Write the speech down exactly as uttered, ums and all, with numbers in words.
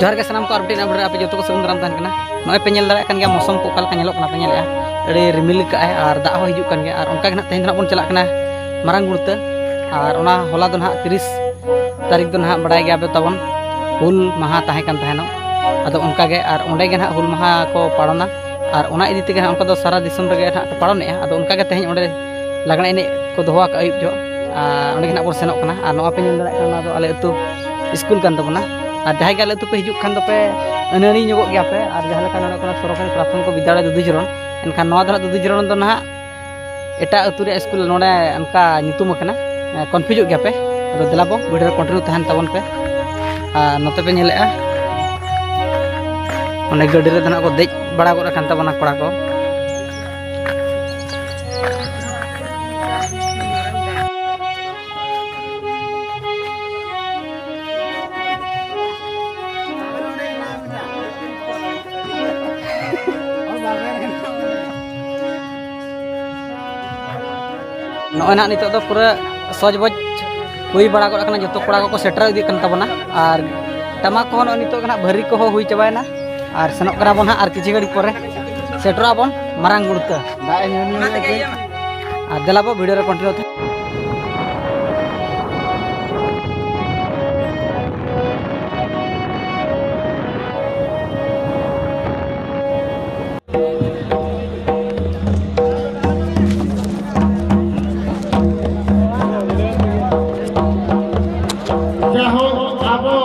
ᱡᱚᱦᱟᱨ ᱜᱮ ᱥᱟᱱᱟᱢ ᱠᱚ, ᱟᱨ ᱢᱤᱫᱴᱮᱱ update ᱨᱮ ᱟᱯᱮ ᱡᱚᱛᱚ ᱠᱚ ᱥᱟᱹᱜᱩᱱ ᱫᱟᱨᱟᱢ ᱛᱟᱦᱮᱱ ᱠᱟᱱᱟ᱾ ᱱᱚᱜᱼᱚᱭ ᱯᱮ ᱧᱮᱞ ᱫᱟᱲᱮᱭᱟᱜ ᱠᱟᱱ ᱜᱮᱭᱟ ᱢᱳᱥᱚᱢ ᱠᱚ ᱚᱠᱟ ᱞᱮᱠᱟ ᱧᱮᱞᱚᱜ ᱠᱟᱱᱟ, ᱯᱮ ᱧᱮᱞᱮᱜᱼᱟ, ᱟᱹᱰᱤ ᱨᱤᱢᱤᱞ ᱠᱟᱜᱼᱟᱭ ᱟᱨ ᱫᱟᱜ ᱦᱚᱸ ᱦᱤᱡᱩᱜ ᱠᱟᱱ ᱜᱮᱭᱟ᱾ ᱟᱨ ᱚᱱᱠᱟ ᱜᱮ ᱱᱟᱦᱟᱜ ᱛᱮᱦᱮᱧ ᱫᱚ ᱱᱟᱦᱟᱜ ᱵᱚᱱ ᱪᱟᱞᱟᱜ ᱠᱟᱱᱟ ᱢᱟᱨᱟᱝ ᱜᱩᱲᱛᱟᱹ, ᱟᱨ ᱚᱱᱟ ᱦᱚᱞᱟ ᱫᱚ ᱱᱟᱦᱟᱜ ᱛᱤᱨᱤᱥ ᱛᱟᱹᱨᱤᱠᱷ ᱫᱚ ᱱᱟᱦᱟᱜ ᱵᱟᱲᱟᱭ ᱜᱮᱭᱟ ᱯᱮ ᱛᱟᱵᱚᱱ ᱦᱩᱞ ᱢᱟᱦᱟ ᱛᱟᱦᱮᱸ ᱠᱟᱱ ᱛᱟᱦᱮᱱᱚᱜ᱾ ᱟᱫᱚ ᱚᱱᱠᱟ ᱜᱮ ᱟᱨ ᱚᱸᱰᱮ ᱜᱮ ᱱᱟᱦᱟᱜ ᱦᱩᱞ ᱢᱟᱦᱟ ᱠᱚ ᱯᱟᱞᱚᱱᱟ, ᱟᱨ ᱚᱱᱟ ᱤᱫᱤ ᱛᱮᱜᱮ ᱱᱟᱦᱟᱜ ᱚᱱᱠᱟ ᱫᱚ ᱥᱟᱨᱟ ᱫᱤᱥᱚᱢ ᱨᱮᱜᱮ ᱱᱟᱦᱟᱜ ᱠᱚ ᱯᱟᱞᱚᱱᱮᱜᱼᱟ᱾ ᱟᱫᱚ ᱚᱱᱠᱟ ᱜᱮ ᱛᱮᱦᱮᱧ ᱚᱸᱰᱮ ᱞᱟᱜᱽᱬᱮ ᱮᱱᱮᱡ ᱠᱚ ᱫᱚᱦᱚ ᱟᱠᱟᱫᱼᱟ ᱟᱹᱭᱩᱵ ᱡᱚᱦᱚᱜ, ᱟᱨ ᱚᱸᱰᱮ ᱜᱮ ᱱᱟᱦᱟᱜ ᱵᱚᱱ ᱥᱮᱱᱚᱜ ᱠᱟᱱᱟ᱾ ᱟᱨ ᱱᱚᱣᱟ ᱯᱮ ᱧᱮᱞ ᱫᱟᱲᱮᱭᱟᱜ ᱠᱟᱱᱟ, ᱱᱚᱣᱟ ᱫᱚ ᱟᱞᱮ ᱟᱹᱛᱩ ᱥᱠᱩᱞ ᱠᱟᱱ ᱛᱟᱵᱚᱱᱟ᱾ ᱟᱨ ᱡᱟᱦᱟᱸᱭ ᱜᱮ ᱟᱞᱮ ᱟᱹᱛᱩ ᱯᱮ ᱦᱤᱡᱩᱜ ᱠᱷᱟᱱ ᱫᱚᱯᱮ ᱟᱹᱱᱟᱹᱲᱤ ᱧᱚᱜᱚᱜ ᱜᱮᱭᱟ ᱯᱮ᱾ ᱟᱨ ᱡᱟᱦᱟᱸ ᱞᱮᱠᱟ ᱱᱚᱰᱮ ᱠᱟᱱᱟ ᱥᱚᱨᱚᱠᱟᱨᱤ ᱯᱨᱟᱛᱷᱚᱢᱤᱠ ᱵᱤᱫᱽᱭᱟᱞᱚᱭ ᱫᱩᱫᱩᱡᱷᱚᱨᱚᱱ, ᱮᱱᱠᱷᱟᱱ ᱱᱚᱣᱟ ᱫᱚ ᱱᱟᱦᱟᱜ ᱫᱩᱫᱩᱡᱷᱚᱨᱚᱱ ᱫᱚ ᱱᱟᱦᱟᱜ ᱮᱴᱟᱜ ᱟᱹᱛᱩ ᱨᱮᱭᱟᱜ ᱥᱠᱩᱞ ᱱᱚᱰᱮ ᱚᱱᱠᱟ ᱧᱩᱛᱩᱢ ᱟᱠᱟᱱᱟ, ᱠᱚᱱᱯᱷᱤᱭᱩᱡᱚᱜ ᱜᱮᱭᱟ ᱯᱮ᱾ ᱟᱫᱚ ᱫᱮᱞᱟ ᱵᱚ, ᱵᱷᱤᱰᱤᱭᱳ ᱨᱮ ᱠᱚᱱᱴᱤᱱᱤᱭᱩ ᱛᱟᱦᱮᱱ ᱛᱟᱵᱚᱱ ᱯᱮ᱾ ᱟᱨ ᱱᱚᱛᱮ ᱯᱮ ᱧᱮᱞᱮᱜᱼᱟ, ᱚᱱᱮ ᱜᱟᱹᱰᱤ ᱨᱮᱫᱚ ᱱᱟᱦᱟᱜ ᱠᱚ ᱫᱮᱡ ᱵᱟᱲᱟ ᱜᱚᱫ ᱟᱠᱟᱱ ᱛᱟᱵᱚᱱᱟ ᱠᱚᱲᱟ ᱠᱚ᱾ ᱱᱚᱜᱼᱚᱭ ᱱᱟᱦᱟᱜ ᱱᱤᱛᱚᱜ ᱫᱚ ᱯᱩᱨᱟᱹ ᱥᱚᱡᱽ ᱵᱚᱡᱽ ᱦᱩᱭ ᱵᱟᱲᱟ ᱜᱚᱫ ᱟᱠᱟᱱᱟ, ᱡᱚᱛᱚ ᱠᱚᱲᱟ ᱠᱚᱠᱚ ᱥᱮᱴᱮᱨ ᱤᱫᱤᱜ ᱠᱟᱱ ᱛᱟᱵᱚᱱᱟ᱾ ᱟᱨ ᱴᱟᱢᱟᱠ ᱠᱚᱦᱚᱸ ᱱᱚᱜᱼᱚᱭ ᱱᱤᱛᱚᱜ ᱫᱚ ᱱᱟᱦᱟᱜ ᱵᱷᱟᱹᱨᱤ ᱠᱚᱦᱚᱸ ᱦᱩᱭ ᱪᱟᱵᱟᱭᱮᱱᱟ᱾ ᱟᱨ ᱥᱮᱱᱚᱜ ᱠᱟᱱᱟ ᱵᱚᱱ ᱦᱟᱸᱜ, ᱟᱨ ᱠᱤᱪᱷᱩ ᱜᱷᱟᱹᱲᱤᱡ ᱯᱚᱨᱮ ᱥᱮᱴᱮᱨᱚᱜ ᱟᱵᱚᱱ ᱢᱟᱨᱟᱝ ᱜᱩᱲᱛᱟᱹ᱾ ᱫᱟᱜ ᱮ ᱧᱩ ᱧᱩ ᱟᱨ ᱫᱮᱞᱟ ᱵᱚ, ᱵᱷᱤᱰᱤᱭᱳ ᱨᱮ ᱠᱚᱱᱴᱤᱱᱤᱭᱩ ᱛᱟᱦᱮᱸ᱾ ᱡᱟᱭᱦᱳᱠ, ᱟᱵᱚ